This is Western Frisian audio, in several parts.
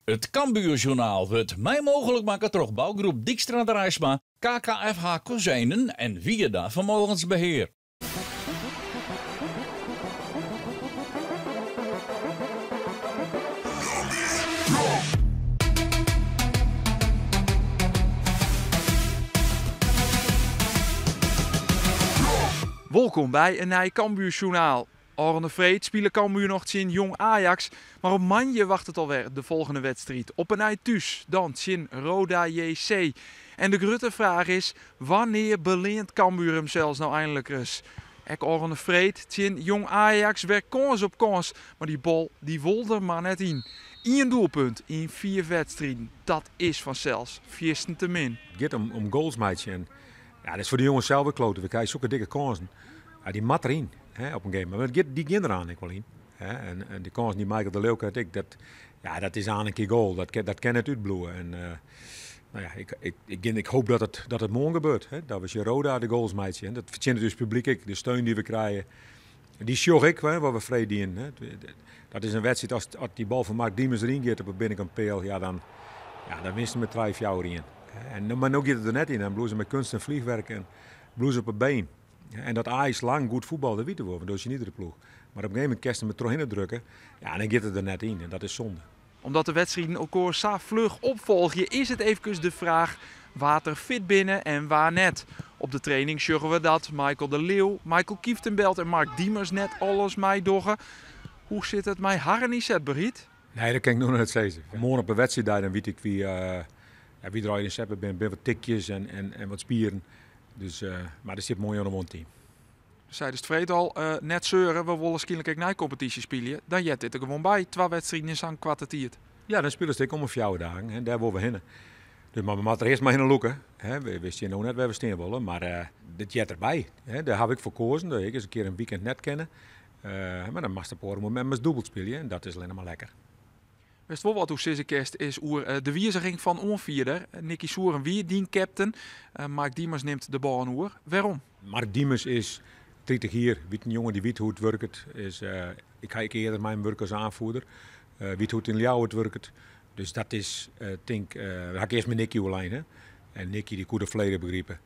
It Cambuurjournaal wurdt mei mooglik makke troch bougroep Dykstra Draisma, KKFH Kozijnen en Wierda Vermogensbeheer. Wolkom by in nij Cambuurjournaal. Ofrûne freed spile Cambuur noch tsjin Jong Ajax, mar op moandei wachtet alwer de folgjende wedstriid op 'e nij thús, dan tsjin Roda JC. En de grutte fraach is, wannear beleant Cambuur himsels no einlik ris? Ek ôfrûne freed tsjin Jong Ajax wer kâns op kâns, mar dy bal dy wol der mar net yn. Ien doelpunt yn fiif wedstriden, dat is fansels fierstente min. It giet om goals meitsjen. En ja, dat is foar de jonges sels wer kloten. We krije sokke dikke kânsen. Ja, dy moat deryn, hè, op in gegeven momint. Mar dy gean der aanst ek wol yn. Hè. En de kânsen dy't Michael de Leeuw krijt ek, dat, ja, dat is aanst in kear goal. Dat kin net útbliuwe. En no ja, ik hoop dat it moarn gebeurt. Hè. Dat we tsjin Roda de goals meitsje. Dat fertsjinnet ús publyk ek. De steun dy't we krije, dy sjoch ik, hè, wat we freed dienen. Hè. Dat is in wedstriid, as dy bal fan Mark Diemers deryn giet op de binnenkant peal, ja, dan winst met trije, fjouwer ien. Mar no giet it der net yn. Dan bliuwe se mei kunst en vliegwerk en bliuwe se op 'e been. En dat Ajax lang goed fuotbal, dat witte we wol, want dat is iedere ploech. Mar op in gegeven momint kinst him trochhinne drukke, ja, dan giet it der net yn en dat is sonde. Omdat de wedstriden elkoar sa fluch opfolgje, is it eefkes de fraach wa't der fit binne en wa net. Op de training sjogge we dat Michael de Leeuw, Maikel Kieftenbeld en Mark Diemers net alles meidogge. Hoe sit it mei harren ynsetberheid? Nee, dat kin ik noch net sizze. Moarn op de wedstriiddei dan wit ik wie der allegear ynsetber binne. Binne wat tikjes en wat spieren. Dus, mar der sit moai oan in team. Seidest freed al, net seuren, we wolle skynlik ek neikompetysje spylje. Dan heart dit der gewoan by, twa wedstriden yn sa'n koarte tiid. Ja, dan spylest ek om 'e 4 dagen, hè, dêr wolle we hinne. Dus, mar we moatte der earst mar hinne lûke. Hè. We stean no net wêr't we stean wolle, mar dit heart derby. Hè. Dêr haw ik foar koazen, dat ik ris in kear in weekend net kinne. Mar dan moatst op oare mominten dûbeld spylje en dat is allinnich mar lekker. Witst wol wat oer sizze kinst is oer de wiziging fan oanfierder. Nicky Souren wie dyn captain. Mark Diemers nimt de bân oer. Wêrom? Mark Diemers is 30 jier, wit in jonge dy't wit hoe't it wurket. Ik ha ek earder mei him wurke as aanvoerder. Wit hoe't it yn Ljouwert wurket. Dus dat is, tink, ha ik earst mei Nicky oerlein. Hè? En Nicky dy koe de folledich begripe.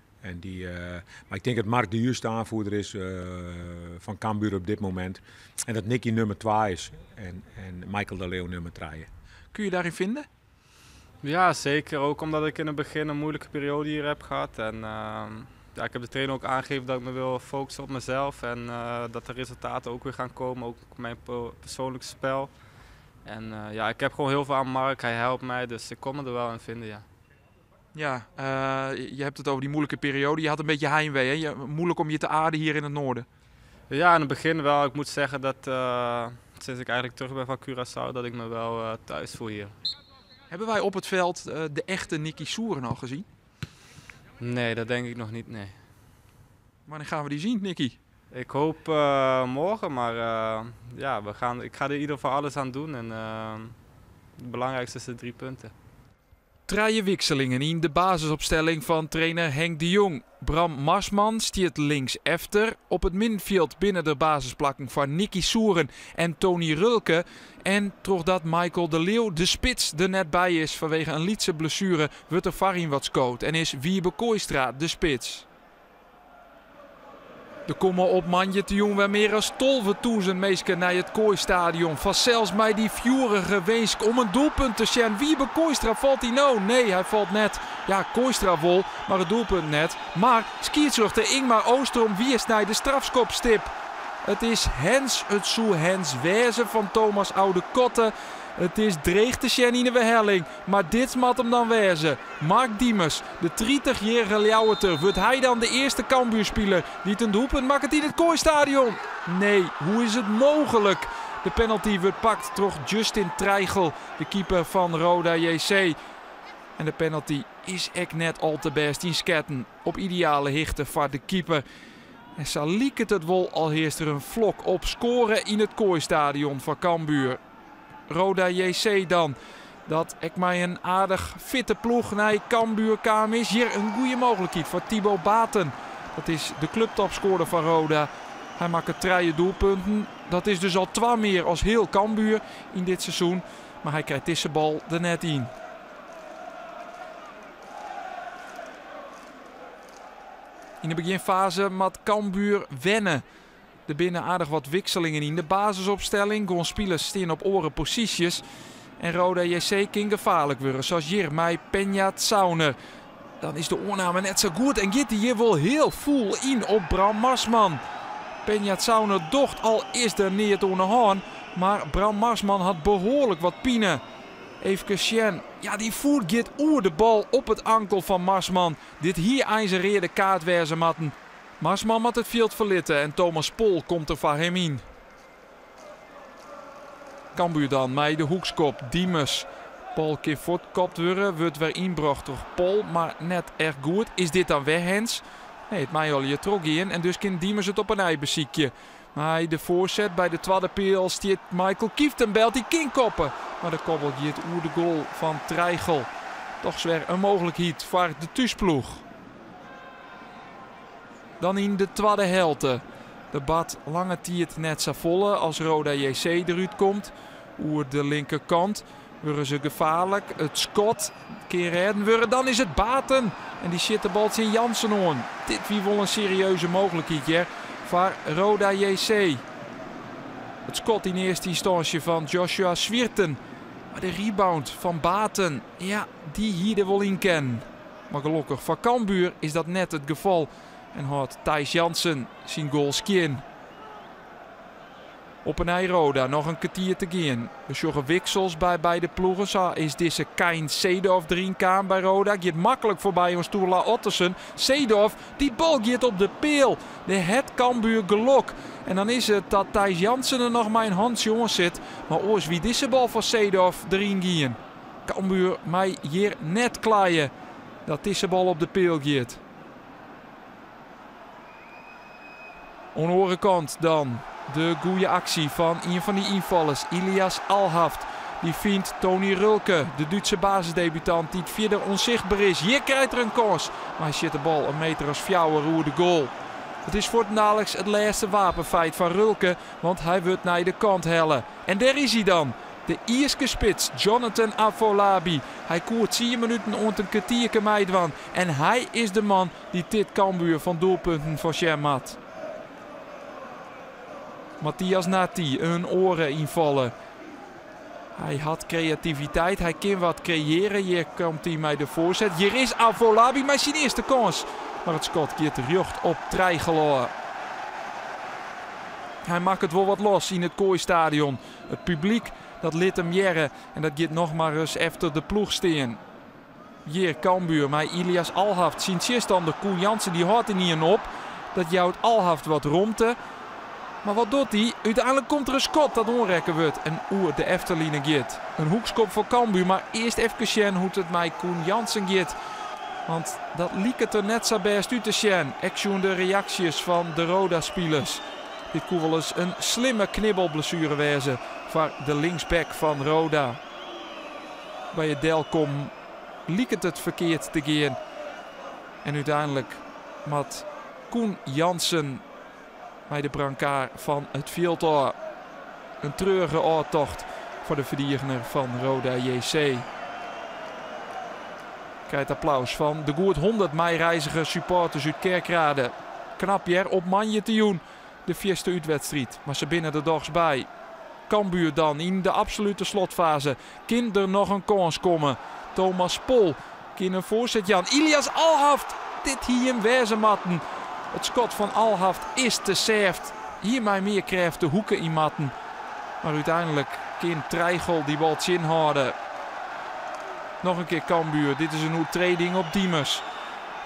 Mar ik tink dat Mark de juiste aanvoerder is fan Cambuur op dit momint. En dat Nicky nummer 2 is en Michael de Leeuw nummer 3. Kun je daarin vinden? Ja, zeker. Ook omdat ik in het begin een moeilijke periode hier heb gehad. En ik heb de trainer ook aangegeven dat ik me wil focussen op mezelf. En dat de resultaten ook weer gaan komen, ook op mijn persoonlijk spel. En ik heb gewoon heel veel aan Mark. Hij helpt mij, dus ik kon me er wel in vinden, ja. Ja, je hebt het over die moeilijke periode. Je had een beetje heimwee, hè? Moeilijk om je te aarden hier in het noorden. Ja, in het begin wel. Ik moet zeggen dat sinds ik eigenlijk terug ben van Curaçao, dat ik me wel thuis voel hier. Hebben wij op het veld de echte Nicky Souren al gezien? Nee, dat denk ik nog niet, nee. Wanneer gaan we die zien, Nicky? Ik hoop morgen, maar ik ga er in ieder geval alles aan doen. En het belangrijkste is de 3 punten. Trije wikselingen yn de basisopstelling fan trainer Henk de Jong. Bram Marsman stiet links efter. Op it middenfjild binne der basisplakken foar Nicky Souren en Tony Rölke. En trochdat Michael de Leeuw, de spits, der net by is fanwege in lytse blessuere, wurdt der foaryn wat skood en is Wiebe Kooistra de spits. Der komme op moandeitejûn wer mear as 12.000 minsken nei it Koaistadion. Fansels mei dy fjoerige winsk om in doelpunt te sjen. Wiebe Kooistra, falt hy no? Nee, hy falt net. Ja, Kooistra wol, mar it doelpunt net. Mar skiedsrjochter Ingmar Oosterom wiist nei de strafskopstip. It is hands, it soe hands wêze fan Thomas Oude Kotte. It is dreech te sjen yn 'e werhelling, mar dit moat him dan wêze. Mark Diemers, de tritichjierrige Ljouwerter, wurdt hy dan de earste Cambuurspiler dy't in doelpunt makket yn it Koaistadion? Nee, hoe is it mooglik? De penalty wurdt pakt troch Justin Treichel, de keeper fan Roda JC. En de penalty is ek net al te bêst ynsketten, op ideale hichte foar de keeper. En sa liket it wol al hearst der in flok op skoare yn it Koaistadion foar Cambuur. Roda JC dan, dat ek mei in aardich fitte ploech nei Cambuur kaam is. Hjir in goede mooglikheid foar Thibaut Baten. Dat is de kluptopscorer fan Roda. Hy makket 3 doelpunten. Dat is dus al 2 mear as hiel Cambuur yn dit seizoen. Mar hy krijt dizze bal der net yn. Yn de begjinfaze moat Cambuur wenne. Der binne aardich wat wikselingen yn de basisopstelling. Guon spilers stean op oare posysjes. En Roda JC kin gefaarlik wurde, sa as hjir mei Penja Tsauner. Dan is de oanname net sa goed en giet hy hjir wol hiel fûl yn op Bram Marsman. Penja Tsauner docht al is der neat oan de hân, mar Bram Marsman hat behoarlik wat pine. Efkes sjen, ja dy foet giet oer de bal op it ankel fan Marsman. Dit hie eins in reade kaart wêze moatten. Marsman moat it fjild ferlitte en Thomas Pol komt der foar him yn. Cambuur dan mei de hoekskop, Diemers. Bal kin fuortkopt wurde, wurdt wer ynbrocht troch Pol, mar net echt goed. Is dit dan wer hands? Nee, it mei allegear trochgean en dus kin Diemers it op 'e nij besykje. Mei de foarset by de twadde peal stiet Maikel Kieftenbeld. Dy kin koppe, mar de kobbel giet oer de goal fan Treichel. Dochs wer in mooglikheid foar de thúsploech. Dan yn de twadde helte. Der bart lange tiid net safolle as Roda JC derút komt. Oer de linkerkant wurde se gefaarlik. It skot kin rêden wurde. Dan is it Baten en dy sjit de bal tsjin Jansen oan. Dit wie wol in serieuze mooglikheid hear foar Roda JC. It skot yn earste ynstânsje fan Joshua Swierten. Mar de rebound fan Baten, ja, dy hie der wol yn kinnen. Mar gelokkich foar Cambuur is dat net it gefal en hâldt Thijs Jansen syn goal skjin. Op 'e nij Roda, noch in kertier te gean. We sjogge wiksels by beide ploegen. Sa is dizze Kain Seedorf deryn kaam by Roda. Giet maklik foarby oan Sturla Ottesen. Seedorf, dy bal giet op de peal. Dêr hat Cambuur gelok. En dan is it dat Thijs Jansen der noch mei in hantsje oan sit. Mar oars wie dizze bal fan Seedorf deryn gien. Cambuur mei hjir net kleie dat dizze bal op de peal giet. Oan de oare kant dan de goede aksje fan ien fan dy ynfallers, Ilias Alhaft. Dy fynt Tony Rölke, de Dútse basisdebutant dy't fierder ûnsichtber is. Hjir krijt er in kâns, mar hy sjit de bal in meter as fjouwer oer de goal. It is fuortendaliks it lêste wapenfeit fan Rölke, want hy wurdt nei de kant helle. En dêr is hy dan, De Ierske spits Jonathan Afolabi. Hy koe tsien minuten oant in kertierke meidwaan en hy is de man dy't dit Cambuur fan doelpunten foarsjen moat. Matthias Nati, in oare ynfaller. Hy hat kreativiteit, hy kin wat kreëare. Hjir komt hy mei de foarset. Hjir is Afolabi mei syn earste kâns, mar it skot giet rjocht op Treichel ôf. Hy makket wol wat los yn it Kooistadion. It publyk dat lit him hearre en dat giet noch mar ris efter de ploech stean. Hjir Cambuur mei Ilias Alhaft. Syn tsjinstander Koen Jansen dy hâldt ynienen op. Dat jout Alhaft wat romte. Mar wat docht hy? Uteinlik komt der in skot dat oanrekke wurdt en oer de efterline giet. In hoekskop foar Cambuur, mar earst efkes sjen hoe't it mei Koen Jansen giet. Want dat liket der net sa bêst út te sjen, ek sjoen de reaksjes fan de Roda-spilers. Dit koe wolris in slimme knibbelblessuere wêze foar de linksback fan Roda. By it delkommen liket it ferkeard te gean en úteinlik moat Koen Jansen mei de brancard fan it fjild ôf. In treurige ôftocht foar de ferdigener fan Roda JC. Krijt applaus fan de goed 100 meireizige supporters út Kerkrade. Knap hear, op moandeitejûn de fierste útwedstriid, mar se binne der dochs by. Cambuur dan yn de absolute slotfaze. Kin der noch in kâns komme? Thomas Pol kin in foarset jaan. Ilias Alhaft! Dit hie him wêze moatten. It skot fan Alhaft is te sêft. Hie mei mear krêft de hoeke yn moatten. Mar úteinlik kin Treichel dy bal tsjinhâlde. Noch in kear Cambuur. Dit is in oertreding op Diemers.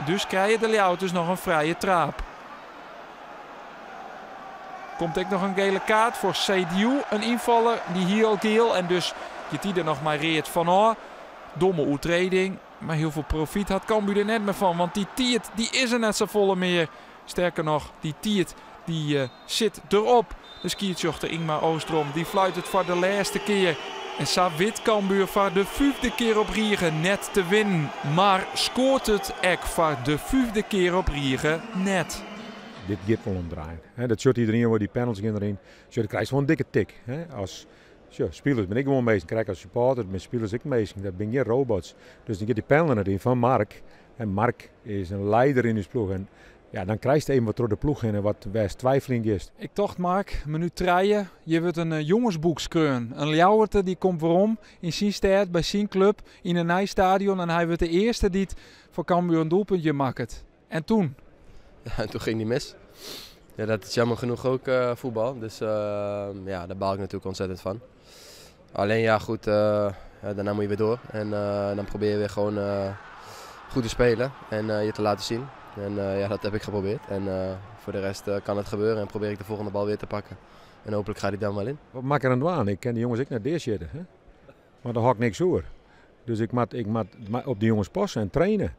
Dus krije de Ljouwerters noch in frije traap. Komt ek noch in gele kaart foar Sejdiu, in ynfaller. Dy hie al giel en dus giet dy der noch mei read fanôf. Domme oertreding, mar hiel folle profyt hat Cambuur der net mear fan, want dy tiid dy is der net safolle mear. Sterker noch, dy tiid dy sit derop. De skiedsrjochter Ingmar Oostrom dy fluitet foar de lêste kear. En sa wit Cambuur foar de fyfde kear op rige net te winnen. Mar skoart it ek foar de fyfde kear op rige net. Dit giet wol omdraaien. Dat sjocht iedereen wol, dy panels gean deryn. Sjoch, dan krijst wol in dikke tik. As Sjoch, spilers binne ek gewoan minsken, krekt as supporters binne spilers ek minsken, dat binne gjin robots. Dus dan giet dy panel net yn fan Mark. En Mark is in leider yn ús ploech. En ja, dan krijst even wat troch de ploech hinne wat wêr'tst twifeljen giest. Ik tocht, Mark, minút 3, hjir wurdt in jongesboek skreaun. In Ljouwerter dy komt werom yn syn stêd, by syn klup, yn in nij stadion en hy wurdt de earste dy't foar Cambuur in doelpuntje makket. En toen? Ja, en toen ging die mis. Ja, dat is jammer genoeg ook voetbal. Dus ja, daar baal ik natuurlijk ontzettend van. Alleen ja, goed, ja, daarna moet je weer door. En dan probeer je weer gewoon goed te spelen en je te laten zien. En ja, dat heb ik geprobeerd. En voor de rest kan het gebeuren en probeer ik de volgende bal weer te pakken. En hopelijk gaat hij dan wel in. Wat mak ik er aan dwaan? Ik ken die jongens ek net deasjitte. Hè? Mar dêr hâld ik niks oer. Dus ik moat op dy jonges passe en traine.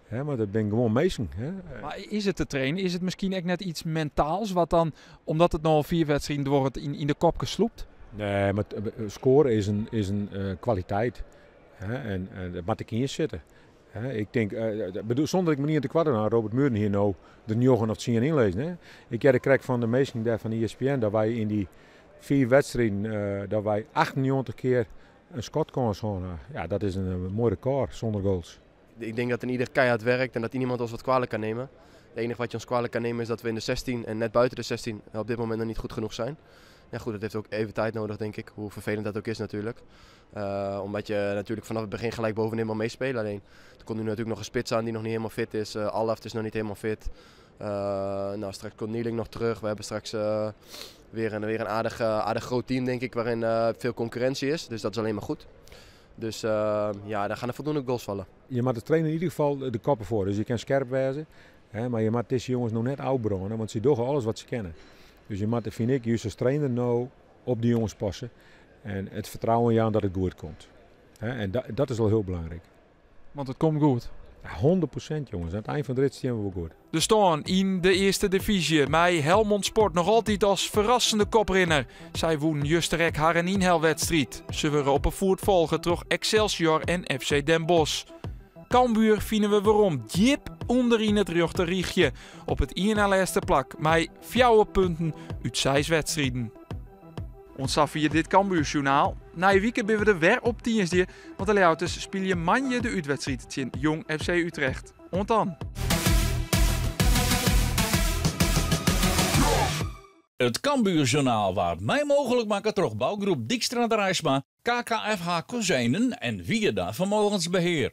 Hè, mar dat binne gewoan minsken. Hè. Mar is it te trainen? Is it miskien ek net yts mentaals wat dan, omdat it no al 4 wedstriden duorret, yn de kopke slûpt? Nee, mar skoare is in kwaliteit. Hè, en dat moat ek yn je sitte. Hè, ik tink, bedoel, sûnder ik my ien tekoart dwaan, Robert Mühren hie no der 9 of 10 ynlizzen. Hè. Ik hearde krekt fan de minsken dêr fan ESPN dat wy yn dy 5 wedstriden, dat wy 98 kear in skotkâns hân ha. Ja, dat is in moai rekôr sûnder goals. Ik denk dat een ieder keihard werkt en dat niemand ons wat kwalijk kan nemen. Het enige wat je ons kwalijk kan nemen is dat we in de 16 en net buiten de 16 op dit moment nog niet goed genoeg zijn. Ja goed, dat heeft ook even tijd nodig denk ik, hoe vervelend dat ook is natuurlijk. Omdat je natuurlijk vanaf het begin gelijk bovenin wil meespelen. Alleen er komt nu natuurlijk nog een spits aan die nog niet helemaal fit is. Alhaft is nog niet helemaal fit. Straks komt Nieling nog terug. We hebben straks weer een aardig groot team denk ik, waarin veel concurrentie is. Dus dat is alleen maar goed. Dus daar gaan er voldoende goals vallen. Je moet de trainer in ieder geval de koppen voor. Dus je kan scherp wezen. Hè, maar je moet deze jongens nog net uitbrengen, want ze doen alles wat ze kennen. Dus je moet, vind ik, juist als trainer nou op die jongens passen. En het vertrouwen jaan dat het goed komt. Hè, en dat is al heel belangrijk. Want het komt goed. Ja, 100% jongens. Aan het eind van de rit staan we wel goed. De stân yn de earste divyzje. Mei Helmond Sport noch altyd as ferrassende koprinner. Sy wûnen juster ek harren ynhelwedstriid. Se wurde op 'e foet folge troch Excelsior en FC Den Bosch. Cambuur fine we werom djip ûnderyn it rjochter rychje. Op it ien nei lêste plak mei 4 punten út 6 wedstriden. Oant safier dit Cambuursjoernaal. Nije wike binne we der wer op tiisdei, want de Ljouwerters spylje moandei de útwedstriid tsjin Jong FC Utrecht. Oant dan! It Cambuurjournaal waard mei mooglik makke troch bougroep Dykstra Draisma, KKFH Kozijnen en Wierda Vermogensbeheer.